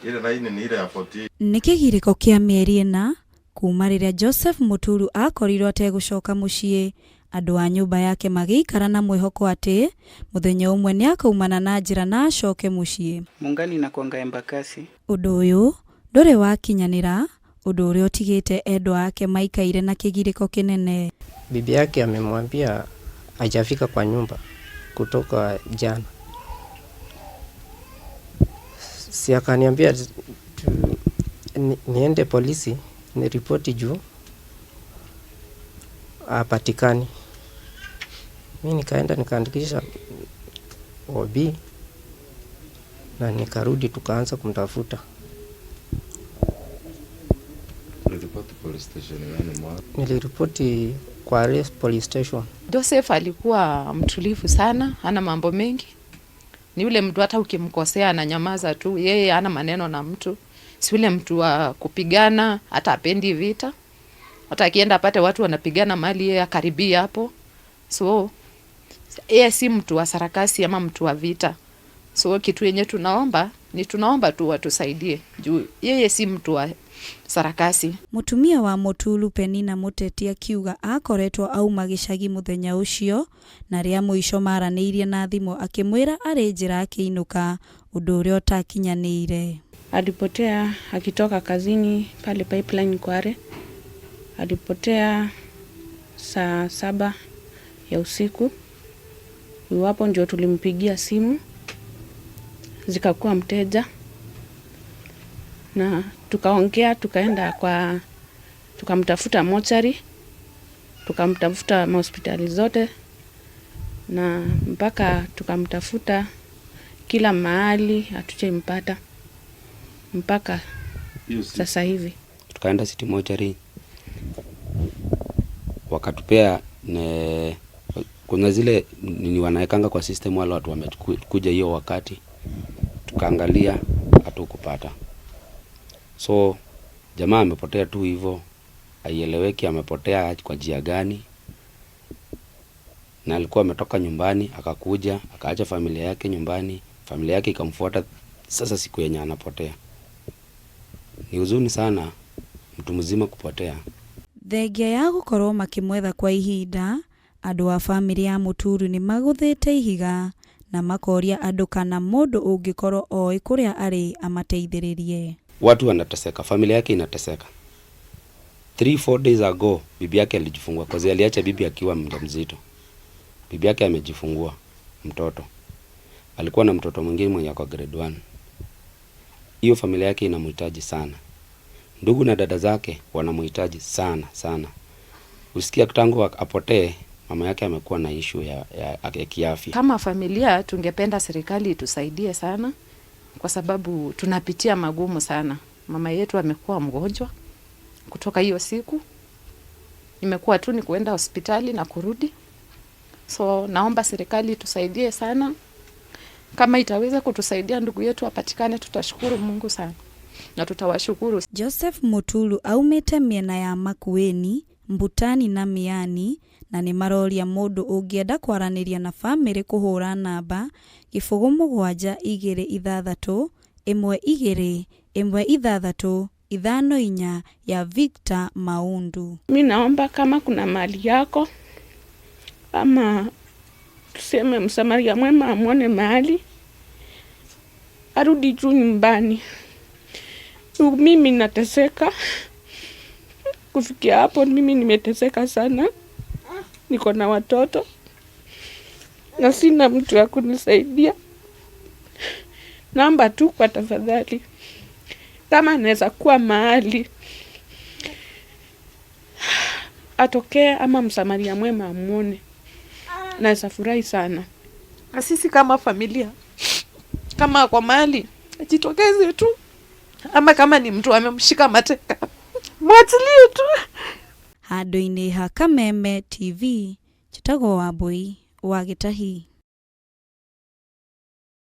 Ile laini ni ile ya 48. Nĩ kĩgirĩko kĩa mĩeri ĩna kuma rĩrĩa Joseph Muturu akorirwo ategũcoka mũciĩ, andũ a nyũmba yake magĩikara na mwĩhoko atĩ mũthenya ũmwe nĩakaumana na njĩra na acoke mũciĩ. Mungani inakuanga Embakasi. Ũndũ ũyũ ndũrĩ wakinyanĩra, ũndũ ũrĩa ũtigĩte endwa ake maikaire na kĩgirĩko kĩnene. Bibi yake amemwambia hajafika kwa nyumba kutoka jana. Si akaniambia niende polisi niripoti juu hapatikani. Mi nikaenda nikaandikisha OB na nikarudi tukaanza kumtafuta. Uliripoti police station gani mwa? Niliripoti Kware police station. Joseph alikuwa mtulivu sana, hana mambo mengi. Ni yule mtu hata ukimkosea ananyamaza tu, yeye hana maneno na mtu. Si yule mtu wa kupigana, hata apendi vita. Hata akienda apate watu wanapigana mahali yeye akaribia hapo. So yeye si mtu wa sarakasi ama mtu wa vita. So kitu yenye tunaomba ni tunaomba tu watusaidie juu yeye si mtu wa sarakasi. Mũtumia wa Mutulu Penina Mũteti akiuga akoretwo auma gĩcagi mũthenya ũcio na rĩa mũico maranĩirie na thimũ akĩmwĩra arĩ njĩra akĩinũka ũndũ ũrĩa ũtakinyanĩire. Alipotea akitoka kazini pale Pipeline Kware. Alipotea saa 7 ya usiku. Iwapo ndio tulimpigia simu zikakuwa mteja na tukaongea, tukaenda kwa, tukamtafuta mochari, tukamtafuta hospitali zote na mpaka tukamtafuta kila mahali, hatujampata mpaka sasa hivi. Tukaenda City Mortuary wakatupea kuna zile ni wanaekanga kwa system wale watu wamekuja hiyo wakati, tukaangalia hatukupata. So jamaa amepotea tu hivyo, haieleweki amepotea kwa njia gani, na alikuwa ametoka nyumbani akakuja akaacha familia yake nyumbani, familia yake ikamfuata sasa siku yenye anapotea. Ni huzuni sana mtu mzima kupotea. Thengia ya gũkorwo makĩmwetha kwa ihinda, andũ a bamĩrĩ ya Muturu nĩ magũthĩte ihiga na makoria andũ kana mũndũ ũngĩkorwo oĩ kũrĩa arĩ amateithĩrĩrie. Watu wanateseka, familia yake inateseka. 3-4 days ago bibi yake alijifungua, kwa sababu aliacha bibi akiwa mjamzito. Bibi yake amejifungua mtoto. Alikuwa na mtoto mwingine mwenye ako grade 1. Hiyo familia yake inamhitaji sana. Ndugu na dada zake wanamhitaji sana sana. Usikia tangu apotee, mama yake amekuwa na issue ya kiafya. Kama familia tungependa serikali itusaidie sana kwa sababu tunapitia magumu sana. Mama yetu amekuwa mgonjwa kutoka hiyo siku. Imekuwa tu ni kuenda hospitali na kurudi. So naomba serikali itusaidie sana. Kama itaweza kutusaidia ndugu yetu apatikane, tutashukuru Mungu sana na tutawashukuru. Joseph Mutulu aumĩte mĩena ya Makueni, Mbutani na Miani na nĩ maroria mũndũ ũngĩenda kwaranĩria na bamĩrĩ kũhũra namba 0 7 2 6 1 2 1 6 5 4 ya Victor Maundu. Mi naomba kama kuna mali yako ama tuseme msamaria mwema amwone mahali arudi tu nyumbani. Mimi nateseka kufikia hapo, mimi nimeteseka sana, niko na watoto na sina mtu wa kunisaidia. Naomba tu kwa tafadhali, kama anaweza kuwa mahali atokee ama msamaria mwema amwone, naweza furahi sana. Na sisi kama familia, kama kwa mahali ajitokeze tu, ama kama ni mtu amemshika mateka mwachilie tu. Handũ-inĩ ha Kameme TV, njĩtagwo Wambui wa Gĩtahi.